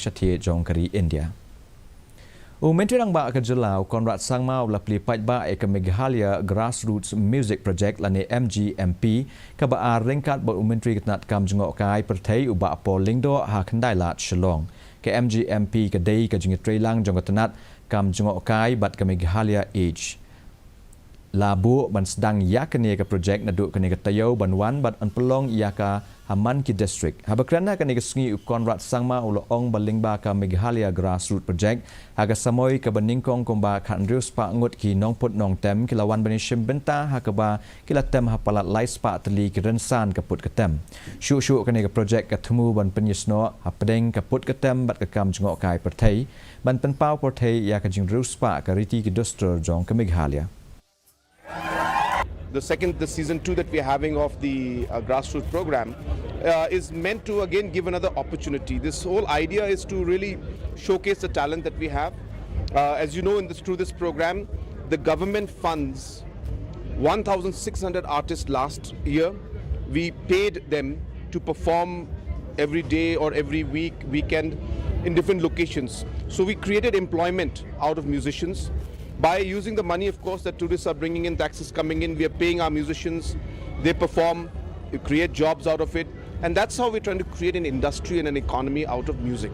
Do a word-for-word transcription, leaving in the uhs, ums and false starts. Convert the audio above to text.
shathie jong ka ri India. U Myntri Rangbah ka jylla u Conrad Sangma u la plie paidbah ïa ka Meghalaya Grassroots Music Project lane M G M P kaba ar ryngkat bad u Myntri ka tnat kam jngohkai pyrthei u Bah Paul Lyngdoh ha Khyndailad Shillong. Ka M G M P ka dei ka jingïatreilang jong ka tnat kam jngohkai bad ka Meghalaya Age. La buh ban sdang ïa kane ka project naduh kane ka taïew ban wan bad yn pynlong ïa ka ha man ki district. Haba kren ha kane ka sngi u Conrad Sangma u la ong ba lyngba ka Meghalaya Grassroots Project ha ka samoi kaba nyngkong kumba khathynriew spah ngut ki nongput nongtem ki la wan ban ïashim bynta ha kaba ki la tem ha palat lai spah tylli ki rynsan ka put ka tem. Shuh shuh kane ka project ka thmu ban pynïasnoh hapdeng ka put ka tem bad ka kam jngohkai pyrthei ban pynpaw pyrthei ïa ka jingriewspah ka riti ki dustur jong ka Meghalaya. The second, the season two that we're having of the uh, grassroots program uh, is meant to again give another opportunity. This whole idea is to really showcase the talent that we have. Uh, as you know, in this, through this program, the government funds one thousand six hundred artists last year. We paid them to perform every day or every week, weekend in different locations. So we created employment out of musicians. By using the money, of course, that tourists are bringing in, taxes coming in, we are paying our musicians, they perform, we create jobs out of it. And that's how we're trying to create an industry and an economy out of music.